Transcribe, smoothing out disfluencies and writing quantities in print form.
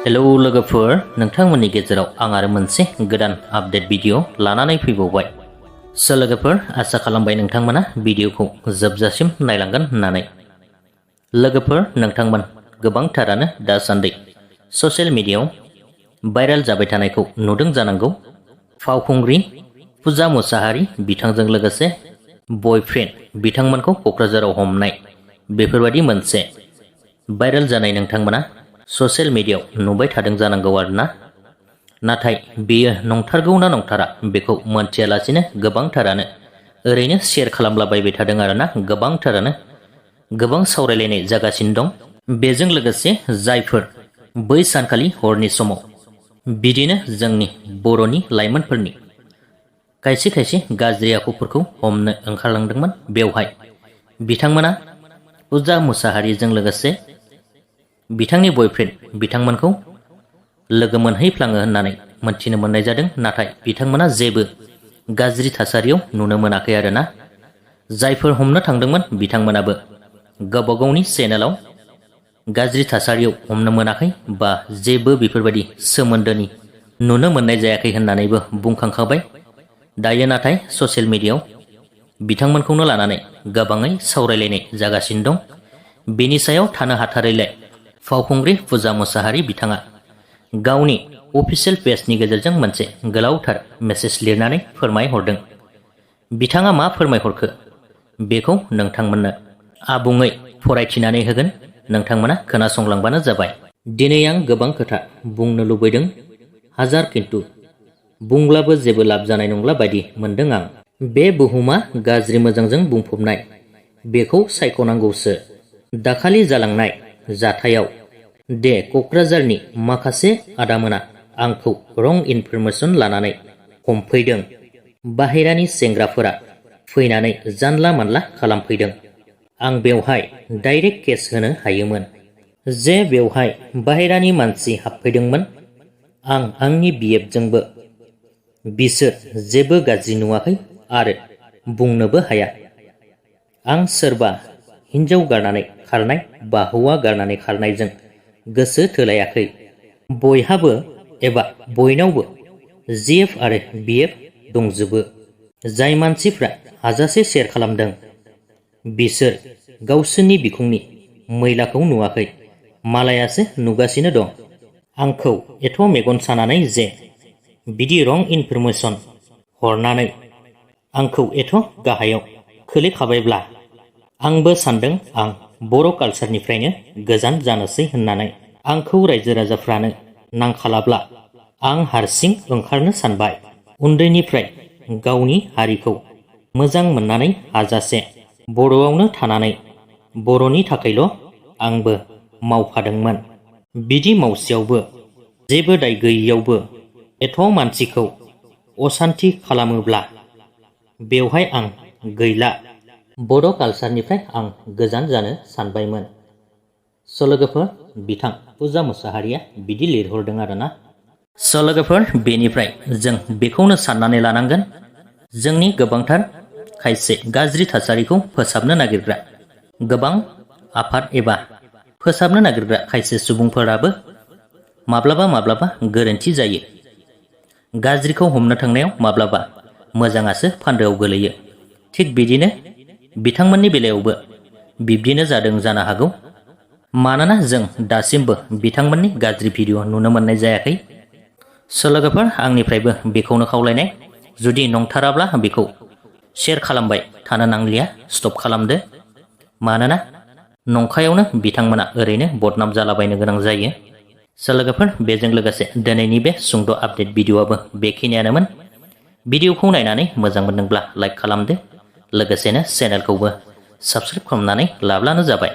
Hello लोगोफोर, नोंथांमोननि गेजेराव आं आरो मोनसे गोदान आपडेट भिडिअ लानानै फैबावबाय। लोगोफोर, आसा खालामबाय नोंथांमोना भिडिअखौ जोबजासिम नायलांगोन होननानै। लोगोफोर, नोंथांमोन गोबांथारानो दासान्दि ससियेल मिडियायाव भाइरेल जाबाय थानायखौ नुदों जानांगौ। फावखुंग्रि पूजा मुshahary बिथांजों लोगोसे बयफ्रेन्ड बिथांमोनखौ क'क्राझाराव हमनाय, बेफोरबायदि मोनसे भाइरेल जानाय नोंथांमोना ससियेल मिडियायाव नुबाय थादों जानांगौ आरोना। नाथाय बेयो नंथारगौ ना नंथारा बेखौ मोनथियालासिनो गोबांथारानो ओरैनो शेयार खालामलाबायबाय थादों आरोना। गोबांथारानो गोबां सावरायलायनाय जागासिनो दं। बेजों लोगोसे जायफोर बै सानखालि हरनि समाव बिदिनो जोंनि बर'नि लाइमोनफोरनि खायसे खायसे गाज्रि आखुफोरखौ हमनो ओंखारलांदोंमोन, बेवहाय बिथांमोना पूजा मुshahryजों लोगोसे बिथांनि बयफ्रेन्ड बिथांमोनखौ लोगो मोनहैफ्लाङो होननानै मोनथिनो मोननाय जादों। नाथाय बिथांमोना जेबो गाज्रि थासारियाव नुनो मोनाखै आरोना। जायफोर हमनो थांदोंमोन बिथांमोनाबो गावबा गावनि चेनेलाव गाज्रि थासारियाव हमनो मोनाखै बा जेबो बेफोरबायदि सोमोन्दोनि नुनो मोननाय जायाखै होननानैबो बुंखांखाबाय। दायो नाथाय ससियेल मिडियायाव बिथांमोनखौनो लानानै गोबाङै सावरायलायनाय जागासिनो दं। बेनि सायाव थानो हाथारैलाय फावखुंग्रि पूजा मुshahry बिथाङा गावनि अफिसियेल पेजनि गेजेरजों मोनसे गोलावथार मेसेज लिरनानै फोरमायहरदों। बिथाङा मा फोरमायहरखो बेखौ नोंथांमोननो आबुङै फरायथिनानै होगोन, नोंथांमोना खोनासंलांबानो जाबाय। दिनै आं गोबां खोथा बुंनो लुबैदों, हाजार किन्तु बुंब्लाबो जेबो लाब जानाय नंला बायदि मोनदों आं। बे बुहुमा गाज्रि मोजांजों बुंफबनाय, बेखौ सायख'नांगौसो। दाखालि जालांनाय जाथायाव दे क'क्राझारनि माखासे आदामोना आंखौ रं इनफरमेसन लानानै हमफैदों। बाहेरानि सेंग्राफोरा फैनानै जानला मानला खालामफैदों। आं बेवहाय डाइरेक्ट केस होनो हायोमोन जे बेवहाय बाहेरानि मानसि हाबफैदोंमोन। आं आंनि बिएफजोंबो बिसोर जेबो गाज्रि नुवाखै आरो बुंनोबो हाया। आं सोरबा हिन्जाव गारनानै खारनाय बा हौवा गारनानै खारनायजों गोसो थोलायाखै। बयहाबो एबा बयनावबो जिएफ आरो बिएफ दंजोबो। जाय मानसिफ्रा हाजासे शेयार खालामदों बिसोर गावसोरनि बिखुंनि मैलाखौ नुवाखै, मालायासो नुगासिनो दं। आंखौ एथ' मेगन सानानै जे बिदि रं इनफरमेसन हरनानै आंखौ एथ' गाहायाव खोलैखाबायब्ला आंबो सानदों आं बर' कालचारनिफ्रायनो गोजान जानोसै होननानै। आंखौ रायजो राजाफ्रानो नांखालाब्ला आं हारसिं ओंखारनो सानबाय। उन्दैनिफ्राय गावनि हारिखौ मोजां मोननानै हाजासे बर'आवनो थानानै बर'नि थाखायल' आंबो मावफादोंमोन। बिदि मावसेयावबो जेबो दाय गैयैयावबो एथ' मानसिखौ असान्ति खालामोब्ला बेवहाय आं गैला। बर' कालचारनिफ्राय आं गोजान जानो सानबायमोन। लोगोफोर, बिथां पूजा मुshahryआ बिदि लिरहरदों आरोना। लोगोफोर, बेनिफ्राय जों बेखौनो साननानै लानांगोन, जोंनि गोबांथार खायसे गाज्रि थासारिखौ फोसाबनो नागिरग्रा गोबां आफाद एबा फोसाबनो नागिरग्रा खायसे सुबुंफोराबो माब्लाबा माब्लाबा गोरोन्थि जायो। गाज्रिखौ हमनो थांनायाव माब्लाबा मोजाङासो फान्दोआव गोलैयो। थिग बिदिनो बिथांमोननि बेलायावबो बिब्दिनो जादों जानो हागौ। मानोना जों दासिमबो बिथांमोननि गाज्रि भिडिअ नुनो मोननाय जायाखै। लोगोफोर, आंनिफ्रायबो बेखौनो खावलायनाय, जुदि नंथाराब्ला बेखौ शेयार खालामबाय थानो नांलिया, स्टप खालामदो। मानोना नंखायावनो बिथांमोना ओरैनो बदनाम जालाबायनो गोनां जायो। लोगोफोर, बेजों लोगोसे दिनैनि बे सुंद' आपडेट भिडिअआबो बेखिनियानोमोन। भिडिअखौ नायनानै मोजां मोनदोंब्ला लाइक खालामदो, लोगोसेनो चेनेलखौबो साबस्क्राइब खालामनानै लाब्लानो जाबाय।